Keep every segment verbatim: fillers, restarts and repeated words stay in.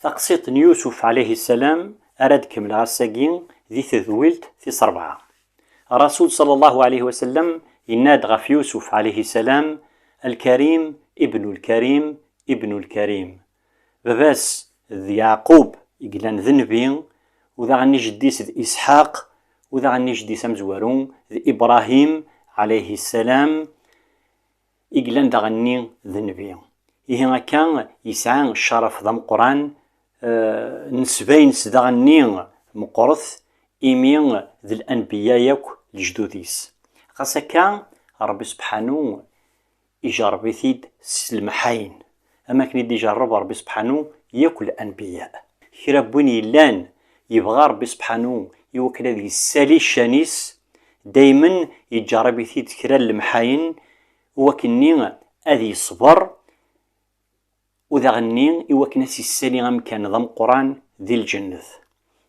Taqsiṭ n Yusuf ɛalayhi ssalam ara d-kemmleɣ ass-agi di tedwilt tis ṛebɛa. Rasul ṣalla Llahu ɛalayhi wa sallam yenna-d ɣef Yusuf ɛalayhi ssalam: "Al-Karim ibnu l-Karim ibnu l-Karim." Baba-s d Yeɛqub i yellan d nnbi, u daɣen jeddi-s d Isḥaq, u daɣen jeddi-s amezwaru d Ibṛahim ɛalayhi ssalam, i yellan daɣenni d nnbi. Ihi akka yesɛa cceref d ameqqran, eh, nnesba-ines daɣenni meqqret, imi d lanbiya yakk lejdud-is. Ɣas akka, Ṛebbi sebḥanu ijerreb-it-id s lemḥayen, am akken i d-ijerreb Ṛebbi sebḥanu yakk lanbiya. Kra n win yellan yebɣa Ṛebbi sebḥanu i wakken ad yessali ccan-is, daymen yeǧǧerreb-it-id kra n lemḥayen, i wakken-nni ad yeṣber, u daɣenni i wakken ad s-yessali amkan d ameqqran di lǧennet.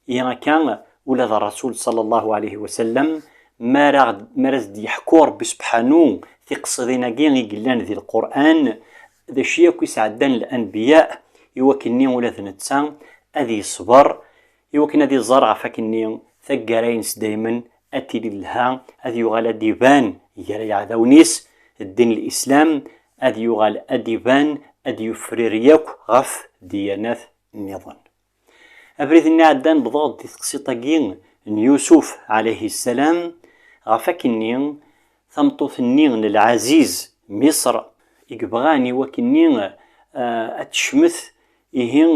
Ihi akka, ula d Ṛṛasul ṣalla Llahu ɛalayhi wa sallam, mi ara ɣ-, mi ara s-d-yeḥku Ṛebbi sebḥanu tiqsiḍin-agi i yellan di Lqur'an, d acu yakk i sɛeddan lanbiya, i wakken-nni ula d netta ad yeṣber, i wakken ad iẓer ɣef wakken-nni taggara-ines daymen ad tili telha, ad yuɣal ad d-iban gar yeɛdawen-is ddin n Lislam, ad yuɣal ad d-iban, ad yufrir yakk ɣef ddiyanat nniḍen. Abrid-nni iɛeddan, bḍeɣ-d di teqsiṭ-agi n Yusuf ɛalayhi ssalam, ɣef wakken-nni tameṭṭut-nni n Lɛaziz Miṣr i yebɣan i wakken-nni, eh, ad tecmet, ihi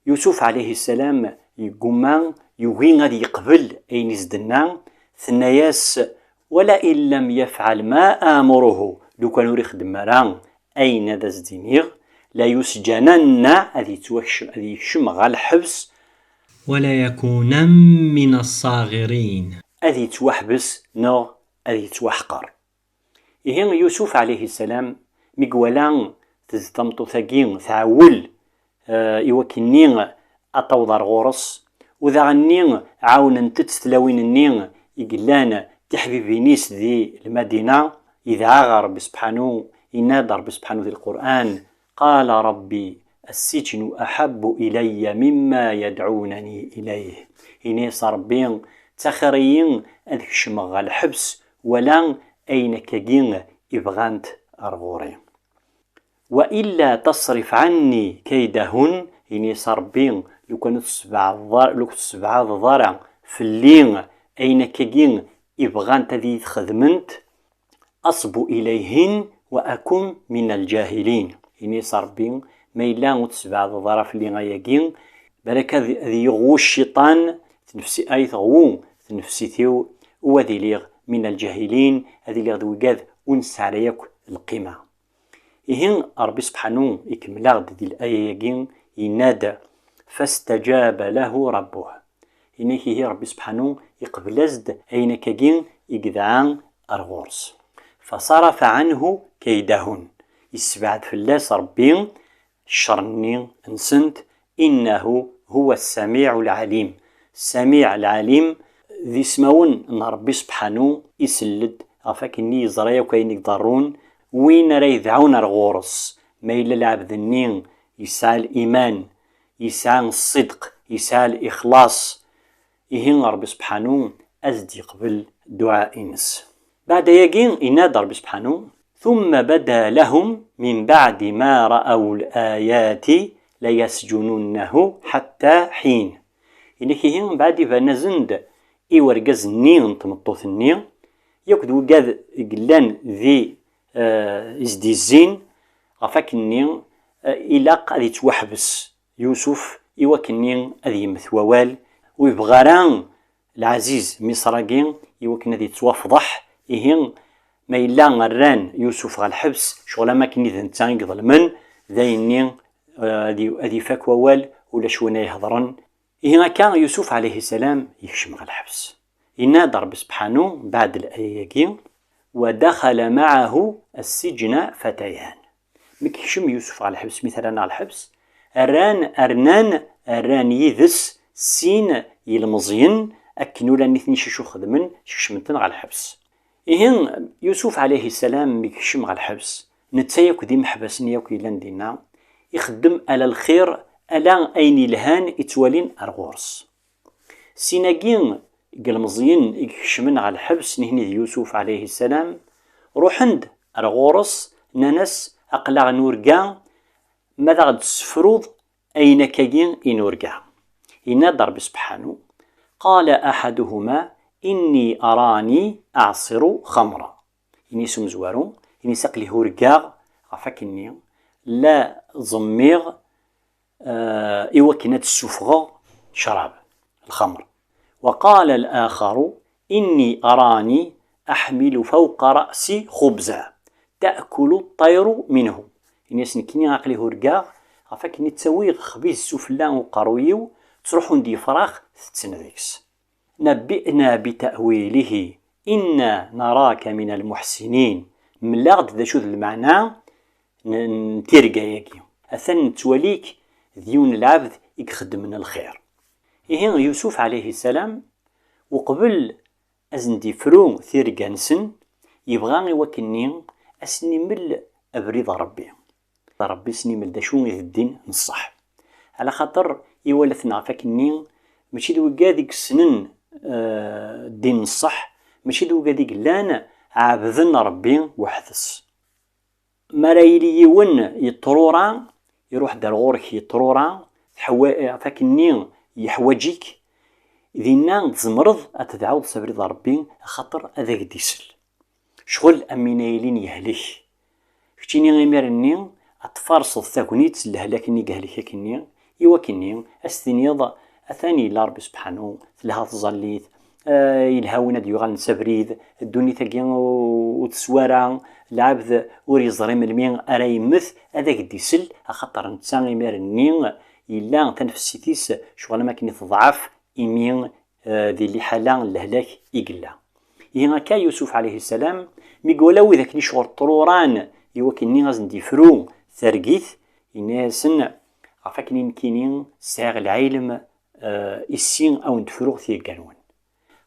Yusuf ɛalayhi ssalam yeggumma, yugi ad yeqbel ayen i s-d-tenna, tenna-yas: "Wala in lam yafɛal ma amuruhu", lukan ur ixeddem ara ayen ad as-d-iniɣ, "la yusjananna", ad yettwakcem, ad yekcem ɣer lḥebs, "wala yakunan min as-saɣirin", ad yettwaḥbes neɣ ad yettwaḥqer. Ihi Yusuf ɛalayhi ssalam, mi iwala tezzi tameṭṭut-agi tɛewwel, eh, i wakken-nni ad taweḍ ar ɣur-s, u daɣen-nni ɛawnent-tt tlawin-nni i yellan d tiḥbibin-is di Lmadina, yedɛa ɣer Ṛebbi sebḥanu, yenna-d Ṛebbi sebḥanu di Lqur'an: "Qala Rabbi, as-sijnu aḥabbu ilayya mimma yadɛunani ilayh." Ini-as Ṛebbi, ttaxir-iyi ad kecmeɣ ɣer lḥebs, wala ayen akkagi i bɣant ar ɣur-i. "Wa illa tasrif ɛanni kaydahun", ini-as Ṛebbi, lukan ur tessebɛadeḍ ara, lukan ur tessebɛadeḍ ara fell-i ayen akkagi i bɣant ad iyi-t-xedment, "asbu ilayhin wa akun min al-jahilin." Ini-as Ṛebbi, ma yella ur tessebɛadeḍ ara fell-i ayagi, balak ad, ad iyi-iɣwu cciṭan, tnefsi-, ay teɣwu tnefsit-iw, u ad iliɣ min al-jahilin, ad iliɣ d wigad ur nesɛi ara yakk lqima. Ihi Ṛebbi sebḥanu ikemmel-aɣ-d di laya-agi, yenna-d: "Fastajaba lahu rabbuh." Inek ihi Ṛebbi sebḥanu iqbel-as-d ayen akkagi i yedɛa ar ɣur-s. "Fasarafa ɛanhu kaydahun." Yessebɛed fell-as Ṛebbi ccer-nni nsent, "innahu huwa ssamiɛu lɛalim." Ssamiɛ lɛalim, d ismawen n Ṛebbi sebḥanu, isell-d ɣef wakken-nni yeẓra yakk ayen i iḍerrun, win ara yedɛun ar ɣur-s, ma yella lɛebd-nni yesɛa liman, yesɛa ṣṣidq, yesɛa lixlaṣ, ihi Ṛebbi sebḥanu ad s-d-yeqbel dduɛa-ines. Beɛd ayagi, yenna-d Ṛebbi sebḥanu: "Thumma bada lahum min baɛdi ma ra'aw l-ayati layasjununnahu ḥatta ḥin." Inek ihi, mbeɛd iban-asen-d i wergaz-nni n tmeṭṭut-nni, yakk d wigad i yellan di, eh, i s-d-izzin, ɣef wakken-nni, eh, ilaq ad yettwaḥbes Yusuf i wakken-nni ad yemmet wawal, ur yebɣi ara Lɛaziz Miṣr-agi i wakken ad yettwafḍeḥ. Ihi, ma yella rran Yusuf ɣer lḥebs, ccɣel am akken d netta i iḍelmen, d ayenni, eh, ad y-, ad ifak wawal, ulac win ay ihedṛen. Ihi akka, Yusuf ɛalayhi ssalam yekcem ɣer lḥebs. Yenna-d Ṛebbi sebḥanu, mbeɛd laya-agi: "Wa daxala maɛahu as-sijna fatayan." Mi yekcem Yusuf ɣer lḥebs, mi t-rran ɣer lḥebs, rran, rnan, rran yid-s sin yilmeẓyen, akken ula nitni cacu xedmen, skecmen-ten ɣer lḥebs. Ihi, Yusuf ɛalayhi ssalam, mi yekcem ɣer lḥebs, netta yakk d imeḥbas-nni yakk yellan dinna, ixeddem ala lxir Ala ayen ilhan i ttwalin ar ɣur-s. Sin-agi n yilmeẓyen i ikecmen ɣer lḥebs, nihni d Yusuf ɛalayhi ssalam, ruḥen-d ar ɣur-s, nnan-as: "Aql-aɣ nurga, ma d aɣ-d-tessefruḍ ayen akkagi i nurga." Yenna-d Ṛebbi sebḥanu: "قال أحدهما إني أراني أعصر خمرا." Ini-as umezwaru, ini-as: "Aql-i urgaɣ ɣef akkenni, la ẓemmiɣ, eh, i wakken ad d-ssufɣeɣ ccrab, lxemr." وقال الآخر: "إني أراني أحمل فوق رأسي خبزا تأكل الطير منه." Ini-as: "Nekkini aql-i urgaɣ ɣef akken i ttawiɣ xbiz sufella uqerruy-iw, ttruḥun-d yefrax, tetten deg-s." "نبئنا بتأويله إنا نراك من المحسنين." Mel-aɣ-d d acu d lmeɛna n, n tirga-agi. Atan nettwali-k d yiwen n lɛebd i ixeddmen lxir. Ihi Yusuf ɛalayhi ssalam, uqbel ad sen-d-ifru tirga-nsen, yebɣa i wakken-nni ad sen-imel abrid n Ṛebbi. Ṛebbi s-nimel d acu i d ddin n ṣṣeḥ. Ɛla xaṭer iwala-ten ɣef akkenni, mačči d wigad i yessnen, eh, ddin n ṣṣeḥ, mačči d wigad i yellan ɛebden Ṛebbi weḥd-s. Mi ara yili yiwen yeṭrura, iruḥ-d ar ɣur-k yeṭrura, teḥwa-, ɣef akkenni yeḥwaǧ-ik, dinna tzemreḍ ad tedɛuḍ s abrid n Ṛebbi, axaṭer ad ak-d-isel. Ccɣel am win ara yilin yehlek. Keččini imir-nni ad tfarseḍ tagnit n lehlak-nni i yehlek akkenni, i wakken-nni ad s-tiniḍ: "Atan yella Ṛebbi sebḥanu, telha tẓallit, eh, yelha win ad yuɣalen s abrid, ddunit-agi ur, ur teswi ara, lɛebd ur yeẓri melmi ara yemmet, ad ak-d-isel, axaṭer netta imir-nni yella tanefsit-is ccɣel am akken i teḍɛef, imi, eh, di liḥala n lehlak i yella." Ihi akka Yusuf ɛalayhi ssalam, mi iwala widak-nni ccɣel ṭṭruran i wakken-nni ad sen-d-ifru targit, yenna-yasen: "Ɣef akken i nekkini sɛiɣ lɛilm, eh, issi ad wen-d-fruɣ tirga-nwen."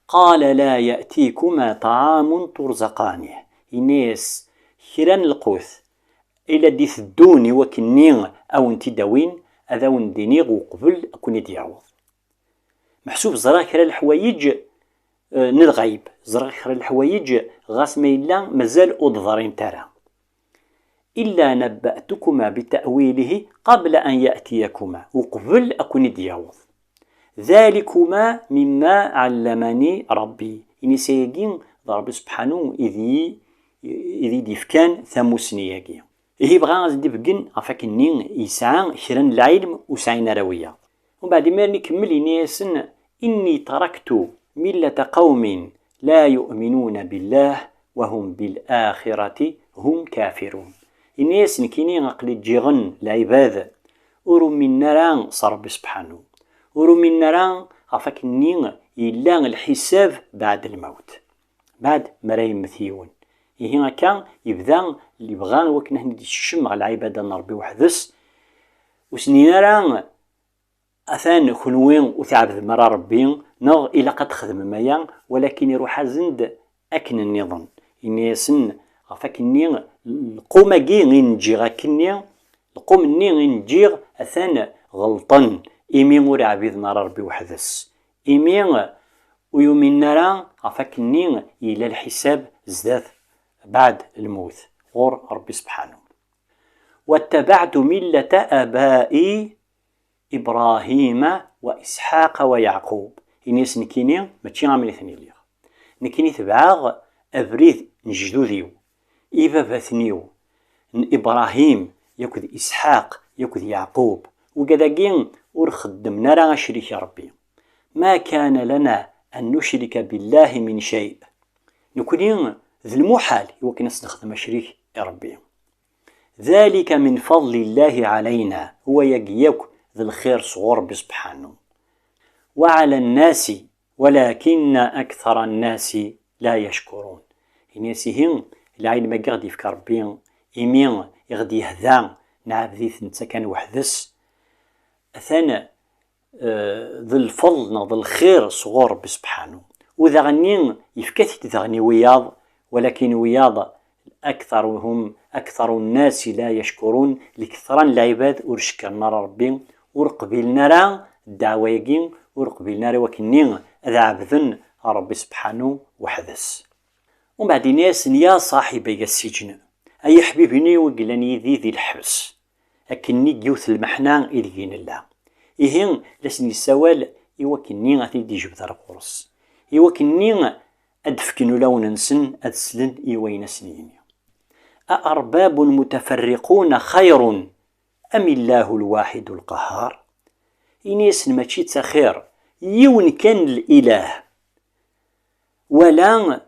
"قال لا يأتيكما طعام ترزقانه." Yenna-yas: "Kra n lqut i la d-iteddun i wakken-nni ad wen-t-id-awin, ad awen-d-iniɣ uqbel ad ken-id-yaweḍ." Meḥsub ẓriɣ kra n leḥwayeǧ, eh, n lɣayb, ẓriɣ kra n leḥwayeǧ ɣas ma yella mazal ur d-ḍrint ara. "إلا نبأتكما بتأويله قبل أن يأتيكما." Uqbel ad ken-id-yaweḍ. "ذلكما مما علمني ربي." Ini-as ayagi d Ṛebbi sebḥanu i d-, i d-yefkan tamusni-agi. Ihi bɣa ad d-ibeggen ɣef akken-nni yesɛa kra n lɛilm ur sɛin ara wiyaḍ. Umbeɛd imir-nni ikemmel ini-asen: "إني تركت ملة قوم لا يؤمنون بالله وهم بالآخرة هم كافرون." Ini-as: "Nekkini aql-i ǧǧiɣen lɛibad ur uminen ara s Ṛebbi sebḥanu, ur uminen ara ɣef akken-nni yella lḥisab beɛd lmawt, beɛd mi ara yemmet yiwen." Ihi akka yebda yebɣa i wakken ad ten-id-yessekcem ɣer lɛibada n Ṛebbi weḥd-s. Ur s-nnin ara: "Atan kunwi ur tɛebdem ara Ṛebbi, neɣ ilaq ad txedmem aya", walakin iruḥ-asen-d akken nniḍen. Yenna-yasen ɣef akkenni: "Lqum-agi i n-ǧǧiɣ akkenni, lqum-nni i n-ǧǧiɣ atan ɣelṭen, imi ur ɛbiden ara Ṛebbi weḥd-s, imi ur yuminen ara ɣef akkenni yella lḥisab zdat, beɛd lmut, ɣur Ṛebbi sebḥanu. واتبعت ملة آبائي إبراهيم وإسحاق ويعقوب." Ini-as: "Nekkini mačči am nitni lliɣ. Nekkini tebɛeɣ abrid n lejdud-iw, ibabaten-iw, n Ibṛahim, yakk d Isḥaq, yakk d Yeɛqub. Wigad-agi ur xeddmen ara acrik i Ṛebbi. ما كان لنا أن نشرك بالله من شيء." Nekkni d lmuḥal i wakken ad s-nexdem acrik i Ṛebbi. "ذلك من فضل الله علينا." Wayagi yakk d lxir sɣur Ṛebbi sebḥanu. "وعلى الناس ولكن أكثر الناس لا يشكرون." Ini-as: "Ihi, lɛilm-agi i ɣ-d-yefka Ṛebbi, imi i ɣ-d-yehda, nɛabed-it netta kan weḥd-s, atan, eh, d lfeḍl neɣ d lxir sɣur Ṛebbi sebḥanu. U daɣen-nni yefka-t-id daɣen i wiyaḍ, walakin wiyaḍ, أكثرهم، أكثر الناس لا يشكرون, lketṛa n lɛibad ur cekkren ara Ṛebbi, ur qbilen ara ddeɛwa-agi, ur qbilen ara i wakken-nni ad ɛebden Ṛebbi sebḥanu weḥd-s. Umbeɛd ini-asen: "Ya ṣaḥibay as-sijn, ay aḥbib-inu i yellan yid-i di lḥebs, akken-nni deg yiwet n lmeḥna ideg i nella." Ihi, la sen-yessawal i wakken-nni ad ten-id-ijbed ar ɣur-s, i wakken-nni ad d-fken ulawen-nsen ad slen i wayen a sen-yini. "أأرباب متفرقون خير أم الله الواحد القهار؟" Ini-asen: "Mačči d taxir yiwen kan n lilah, wala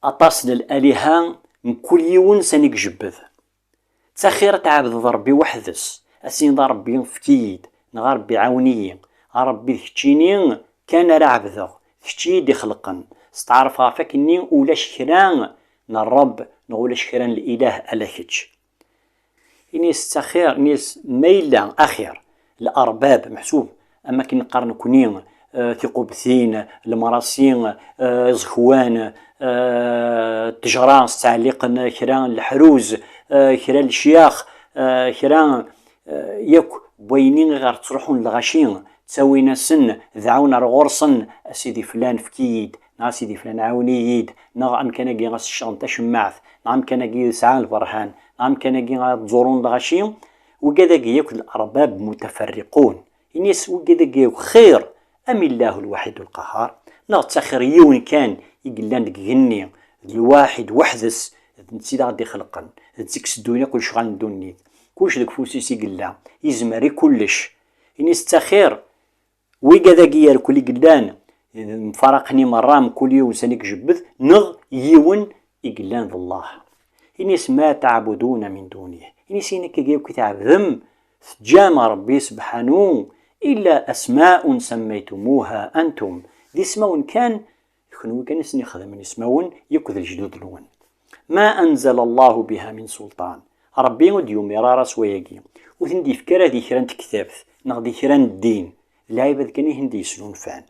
aṭas n laliha, mkul yiwen sani ijebbed? D taxir ad tɛebdeḍ Ṛebbi weḥd-s, ad s-tiniḍ: a Ṛebbi, efk-iyi-d, neɣ a Ṛebbi, ɛawen-iyi, a Ṛebbi, d keččini kan ara ɛebdeɣ, d kečč i yi-d-ixelqen, steɛṛfeɣ ɣef wakken-nni ulac kra n Ṛebb, neɣ ulac kra n lilah ala kečč." Ini-as: "D taxir", ini-as, "ma yella axir, larbab, meḥsub, am akken neqqar nekni, eh, tiqubtin, lemrasi, eh, iẓekwan, eh, ttejra, steɛliqen kra n leḥruz, eh, kra n lecyax, eh, kra, eh, yakk n wayen i ɣer ttruḥun lɣaci, ttawin-asen, dɛun ar ɣur-sen: a sidi flan, efk-iyi-d, neɣ a sidi flan, ɛawen-iyi-d, neɣ amkan-agi ad s-ccɣen tacemmaɛt, neɣ amkan-agi sɛan lberhan, neɣ amkan-agi ad ẓurun lɣaci." Wigad-agi yakk d larbab mutafarriqun. Ini-as: "Wigad-agi yakk xir am Illahu lwaḥid lqahar? Neɣ d taxir yiwen kan i yellan deg igenni, d lwaḥid weḥd-s, d netta i d aɣ-d-ixelqen, d netta i isedduyen akk lecɣal n ddunit, kullec deg ufus-is i yella, yezmer i kullec." Ini-as: "D taxir wigad-agi yerkul i yellan mfaraqen i merra, mkul yiwen sani ijebbed, neɣ yiwen i yellan d Allah?" Ini-as: "Ma ta'buduna min dunih." Ini-as: "Ayen akkagi akk i tɛebdem, teǧǧam Ṛebbi sebḥanu, illa asma'un sammaytumuha antum, d ismawen kan, d kenwi kan i sen-ixedmen ismawen yakk d lejdud-nwen. Ma anzala Allahu biha min sulṭan." Ṛebbi ur d-yumir ara s wayagi, ur ten-d-yefki ara di kra n tektabt neɣ di kra n ddin, d lɛibad kan i ten-d-yesnulfan.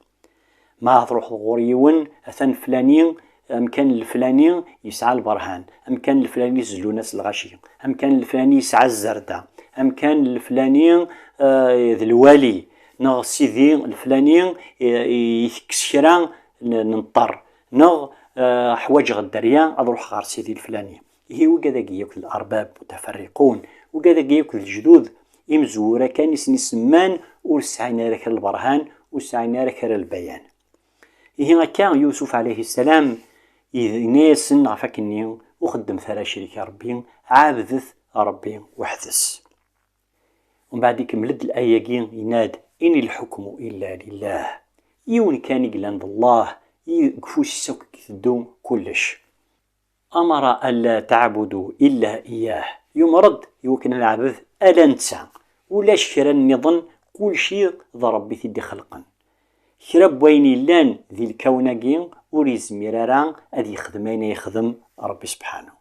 Ma truḥeḍ ɣur yiwen, atan flani, amkan leflani yesɛa lberhan, amkan leflani zellun-as lɣaci, amkan leflani yesɛa zzerda, amkan leflani, eh, d lwali, neɣ sidi leflani, eh, itekkes kra n, n ṭṭer, neɣ, eh, ḥwaǧeɣ dderya, ad ruḥeɣ ɣer sidi leflani. Ihi wigad-agi yakk d larbab mutafarriqun, wigad-agi yakk d lejdud imezwura kan i sen-isemman, ur sɛin ara kra lberhan, ur sɛin ara kra lbayan. Ihi akka Yusuf ɛalayhi ssalam yenna-yasen ɣef wakken-nni: "Ur xeddmet ara acrik i Ṛebbi, ɛabdet Ṛebbi weḥd-s." Umbeɛd ikemmel-d laya-agi, yenna-d: "In lḥukmu illa lillah." Yiwen kan i yellan d Allah, i deg ufus-is akk i iteddu kullec. "Amara alla ta'budu illa iyyah." Yumer-d i wakken ad neɛbed ala netta, ulac kra nniḍen, kulci d Ṛebbi i t-id-ixelqen. Kra n wayen yellan di lkawn-agi ur yezmir ara ad yexdem ayen ay yexdem Ṛebbi sebḥanu.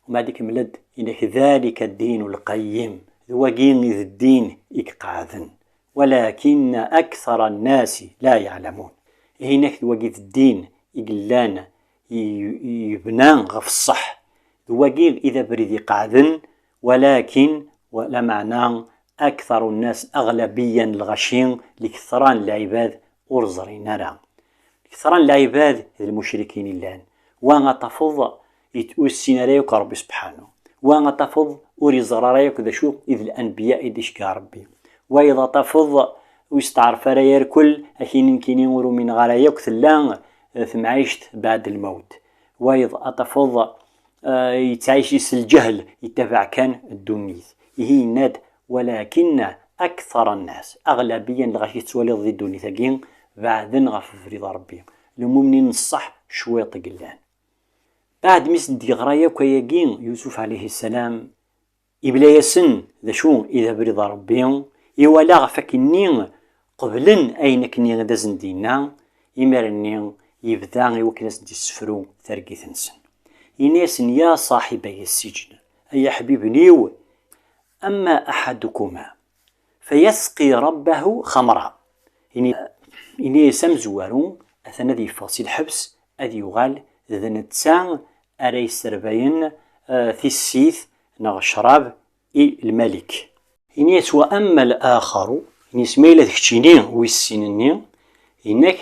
Umbeɛd ikemmel-d, yenna-k: "Dhalika ddinu lqayyim", d wagi i d ddin i iqeɛden, "walakinna akthara nnasi la ya'lamun." Ihi, yenna-k d wagi d ddin i yellan, i, i yebna ɣef ṣṣeḥ, d wagi i d abrid iqeɛden, walakin, wa-, lameɛna, akthara nnas, aɣlabiya n lɣaci, lketṛa n lɛibad ur ẓrin ara. Kter n lɛibad d lmucrikin i llan. Wa ad tafeḍ yet-, ur yessin ara yakk Ṛebbi sebḥanu. Wa ad tafeḍ ur yeẓri ara yakk d acu i d lanbiya i d-iceggeɛ Ṛebbi. Wayeḍ ad tafeḍ ur yesteɛṛef ara yerkel, ad k-yini nekkini ur umineɣ ara yakk tella, eh, temɛict baɛd lmewt. Wayeḍ ad tafeḍ, eh, yettɛici s lǧehl, yettabaɛ kan ddunit. Ihi yenna-d: "Walakinna akthara nnas", aɣlabiya n lɣaci tettwaliḍ di ddunit-agi, beɛden ɣef ubrid n Ṛebbi. Lmumnin n ṣṣeḥ cwiṭ i yellan. Baɛd mi s-d-yeɣra yakk ayagi Yusuf ɛalayhi ssalam, ibla-yasen d acu i d abrid n Ṛebbi, iwala ɣef wakken-nni qeblen ayen akken i d asen-d-yenna, imir-nni yebda i wakken ad sen-d-yessefru targit-nsen. Yenna-yasen: "Ya ṣaḥibay ssijn", ay aḥbiben-iw, "amma aḥadukuma fayasqi rabbahu xamra." Ini-, ini-as amezwaru, atan ad yeffeɣ si lḥebs, ad yuɣal d netta ara yesserbayen, eh, tissit neɣ ccrab i lmalik. Ini-as: "Wa amma al-akharu", ini-as: "Ma yella d keččini wis sin-nni", inak: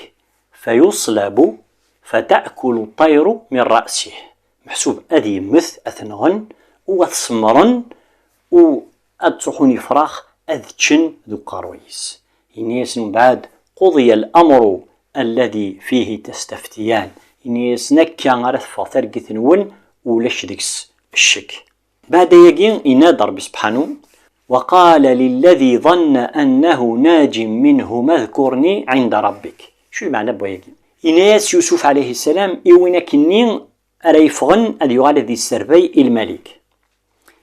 "Fa yuslabu fa ta'kulu ṭṭayru min ra'sih." Meḥsub ad yemmet, ad t-nɣen, u ad t-semmren, u ad ttruḥun yefrax ad ččen deg uqerruy-is. Ini-asen umbeɛd: "Qudiya al-amru alladi fihi tastaftiyan." Ini-asen: "Akka ara teffeɣ targit-nwen, ulac deg-s ccek." Beɛd ayagi, yenna-d Ṛebbi sebḥanu: "Wa qala lilladi ḍanna annahu najin minhuma dkurni ɛinda rabbik." Acu lmeɛna n wayagi? Yenna-yas Yusuf ɛalayhi ssalam i win akkenni ara yeffɣen ad yuɣal ad yesserbay i lmalik.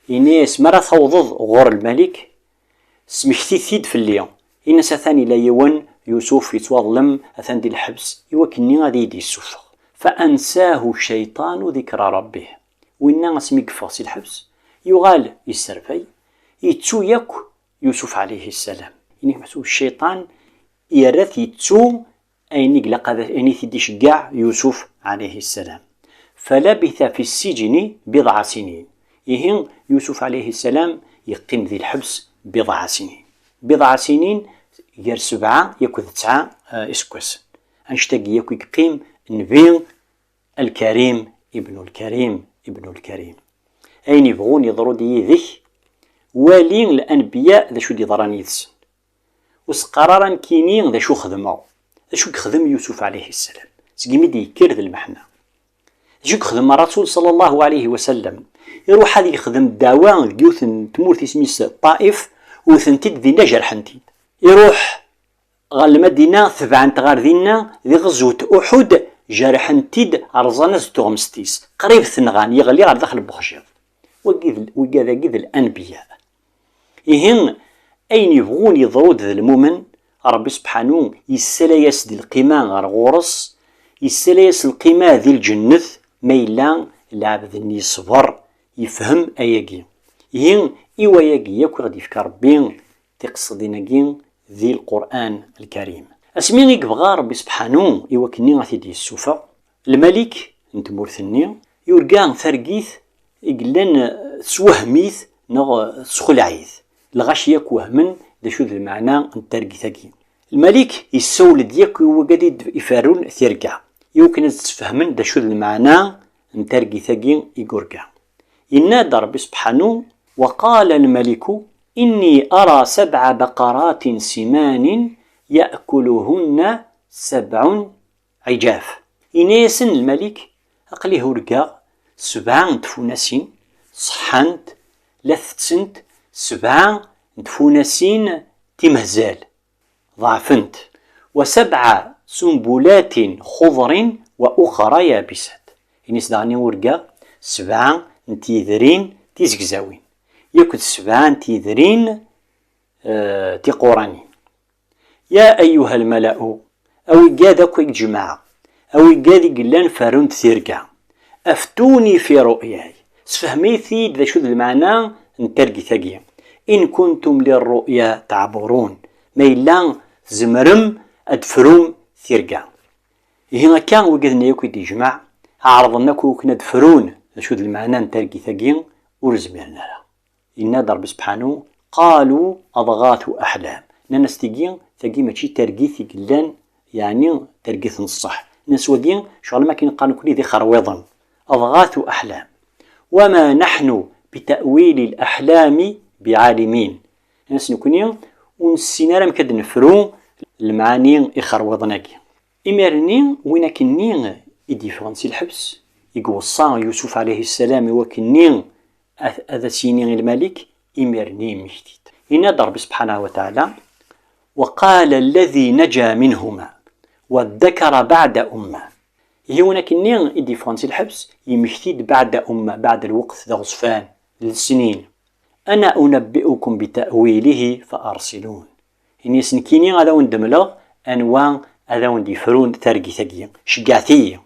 Yenna-yas: "Mi ara tawḍeḍ ɣur lmalik, smekti-t-id fell-i. Ini-as atan ila yiwen, Yusuf, yettwaḍlem, atan di lḥebs, i wakkenni ad iyi-d-yessufeɣ." Fa ansahu ccayṭanu dikra rabbih. Winna asmi yeffeɣ si lḥebs, yuɣal yesserbay, yettu yakk Yusuf ɛalayhi ssalam. Ini meḥsub cciṭan yerra-t yettu ayen i ilaq ad, ayen i t-id-iceggeɛ Yusuf ɛalayhi ssalam. Falabitha fi ssijni bidɛa sinin. Ihi, Yusuf ɛalayhi ssalam yeqqim di lḥebs bidɛa sinin. Bidɛa sinin, gar sebɛa yakk d tesɛa, eh, iseggasen. Annect-agi yakk i yeqqim nnbi Al-Karim ibnu Al-Karim ibnu Al-Karim. Ayen yebɣun yeḍru-d yid-k, wali lanbiya d acu d-yeḍran yid-sen. Ur s-qqar ara nekkini d acu xedmeɣ. D acu yexdem Yusuf ɛalayhi ssalam? Seg imi d-yekker d lmeḥna. D acu yexdem Ṛṛasul ṣalla Llahu ɛalayhi wa sallam? Iruḥ ad yexdem ddeɛwa deg yiwet n tmurt isem-is Ṭṭaif, wten-t-id dinna, jerḥen-t-id. Iruḥ ɣer Lmadina, tebɛen-t ɣer dinna, di ɣezwet Uḥud, jerḥen-t-id, rẓan-as-d tuɣmest-is, qrib t-nɣan, yeɣli ɣer daxel n wexjiḍ. Wagi d, wigad-agi d lanbiya. Ihi, ayen yebɣun yeḍru-d d lmumen, Ṛebbi sebḥanu yessala-yas-d lqima ɣer ɣur-s, yessala-yas lqima di lǧennet, ma yella lɛebd-nni yeṣber, yefhem ayagi. Ihi, i wayagi yakk i ɣ-d-yefka Ṛebbi tiqṣedin-agi di Lqur'an Lkarim. Asmi i yebɣa Ṛebbi sebḥanu i wakkenni ad t-id-yessufeɣ, lmalik n tmurt-nni yurga targit i yellan, eh, teswehhem-it neɣ, eh, tesxelɛit. Lɣaci yakk wehmen d acu d lmeɛna n targit-agi. Lmalik yessawel-d yakk i wigad i d-iferrun tirga, i wakken ad d-sfehmen d acu d lmeɛna n targit-agi i yurga. Yenna-d Ṛebbi sebḥanu: "Wa qala lmaliku inni ara sabɛa baqaratin simanin ya'kuluhunna sabɛun ɛijaf." Yenna-yasen lmalik: "Aql-i urgaɣ sebɛa n tfunasin ṣeḥḥant, la tettent, sebɛa n tfunasin timehzal, ḍeɛfent, wa sabɛa sumbulatin xudrin wa uxra yabisat." Ini-as daɣen i urgaɣ sebɛa n tyedrin tizegzawin, yakk d sebɛa n tyedrin, eh, tiquranin. Ya ayyuha lmala'u, a wigad akk i yejmaɛ, a wigad i yellan ferrun-d tirga, aftuni fi ru'yay, sfehmit-iyi-d d acu d lmeɛna n targit-agi, in kuntum lirru'ya ta'burun, ma yella tzemrem ad d-tefrum tirga. Ihi akka, wigad-nni akk i d-yejmaɛ, ɛerḍen akk i wakken ad d-frun d acu d lmeɛna n targit-agi, ur zmiren ara. Yenna-d Ṛebbi sebḥanu: "Qalu adɣathu aḥlam." Nnan-as: "Tigi, tagi mačči targit i yellan, yeɛni targit n ṣṣeḥ." Nnan-as: "Wagi, ccɣel am akken qqaren nekkni d ixerwiḍen. Adɣathu aḥlam. Wa ma naḥnu bi ta'wili l-aḥlami bi ɛalimin." Nnan-as: "Nekkni ur nessin ara amek ad nefru lemɛani ixerwiḍen-agi." Imir-nni, win akkenni i d-yeffɣen si lḥebs, i iweṣṣa Yusuf ɛalayhi ssalam i wakkenni ad, ad as-yini i lmalik, imir-nni yemmekti-d. Yenna-d Ṛebbi subḥanahu wa taɛala: "Wa qala alladhi naja minhuma wa ddakara ba'da umma." Ihi win akkenni i d-yeffɣen si lḥebs, yemmekti-d ba'da umma, ba'da lweqt, d aɣezfan, d lesnin. "Ana unabbi'ukum bi ta'wilihi fa arsilun." Ini-as: "Nekkini ad awen-d-mleɣ anwa ad awen-d-yefrun targit-agi. Ceggɛet-iyi."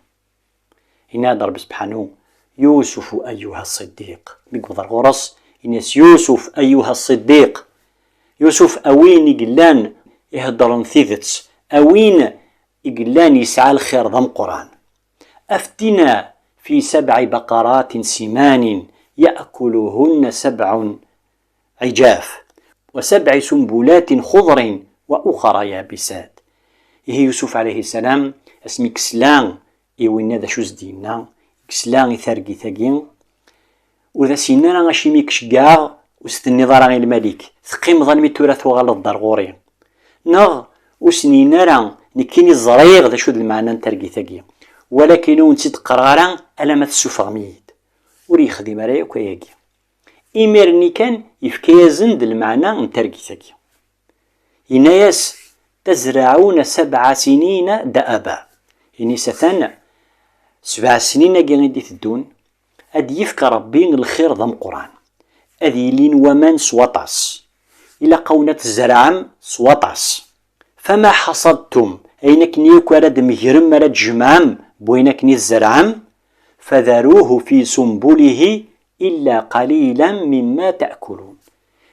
Yenna-d Ṛebbi subḥanu: "Yusuf ayyuha ṣṣiddiq." Mi yewweḍ ar ɣur-s, ini-as: "Yusuf ayyuha ṣṣiddiq." Yusuf, a win i yellan iheddren tidet, a win i yellan yesɛa lxir d ameqqran. "Aftina fi sab'i baqaratin simanin ya'kuluhunna sab'un ijaf." وسبع سنبلات خضر وأخر يابسات. Ihi Yusuf ɛalayhi ssalam, asmi yesla i winna d acu s-d-yenna, yesla i targit-agi, ur d as-yenna ara acimi i k-ceggɛeɣ, ur s-tenniḍ ara i lmalik, teqqimeḍ almi tura tuɣaleḍ-d ar ɣur-i. Neɣ ur sen-yenna ara, nekkini ẓriɣ d acu d lmeɛna n targit-agi, walakin ur wen-tt-id-qqareɣ ara alamma tessufɣem-iyi-d. Ur yexdim ara yakk ayagi. Imir-nni kan yefka-yasen-d lmeɛna n targit-agi. Yenna-yas: تزرعون سبع سنين دأبا. Ini-as atan sebɛa snin-agi i d-iteddun, ad d-yefk Ṛebbi lxir d ameqqran, ad yilin waman s waṭas, ilaq-awen ad tzerɛem s waṭas. فما حصدتم, ayen akken yakk ara d-tmegrem, ara d-tjemɛem n wayen akken i tzerɛem, فذروه في سنبله إلا قليلا مما تأكلون.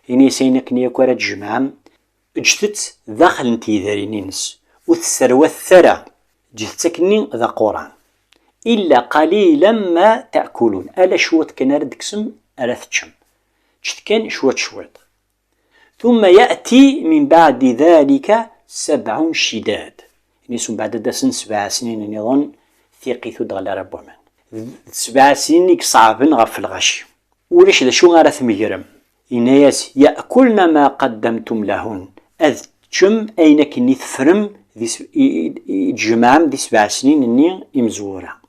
Ini-as ayen akken yakk ara d-tjemɛem, ǧǧet-t daxel n tyedrin-ines, ur t-sserwatet ara, ǧǧet-t akkenni d aquran. إلا قليلا ما تأكلون, ala cwiṭ kan ara d-tekksem ara teččem. Ǧǧet kan cwiṭ cwiṭ. ثم يأتي من بعد ذلك سبع شداد. Ini-as umbeɛd ad d-asen sebɛa snin nniḍen, tiqqit ur d-ɣelli ara n waman. D sebɛa snin i iṣeɛben ɣef lɣaci. Ulac d acu ara tmegrem. Yenna-yas: يأكلن ما قدمتم لهن. Ad teččem ayen akken i teffrem, di s-, i, i, i tjemɛem di sebɛa snin-nni imezwura.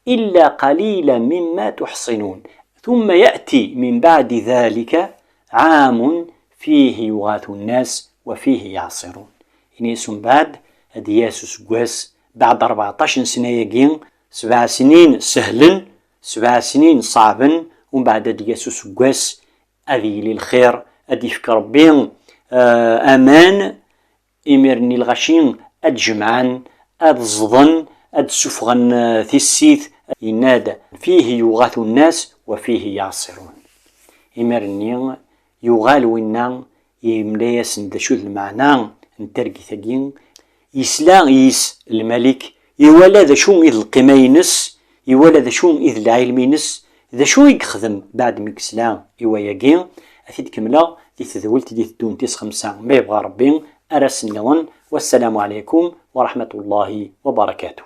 إلا قليلا مما تحصنون. ثم يأتي من بعد ذلك عام فيه يغاث الناس وفيه يعصرون. Ini-as umbeɛd ad d-yas useggas, beɛd rbeɛṭac n ssna-agi, sebɛa snin sehlen, sebɛa snin ṣeɛben, umbeɛd ad d-yas useggas, ad yili lxir, ad d-yefk Ṛebbi, eh, aman, imir-nni lɣaci ad jemɛen, ad ẓḍen, ad d-ssufɣen, eh, tissit. Yenna-d: فيه يغاث الناس وفيه يعصرون. Imir-nni yuɣal winna, yemla-yasen d acu d lmeɛna n targit-agi, yesla yis lmalik, iwala d acu i d lqima-ines, iwala d acu i d lɛilm-ines, d acu i yexdem beɛd mi yesla i wayagi. Ad t-id-kemmleɣ di tedwilt i d-iteddun tis xemsa, ma yebɣa Ṛebbi, ar ass nniḍen. Wassalamu ɛalaykum wa raḥmatullahi wa barakatuh.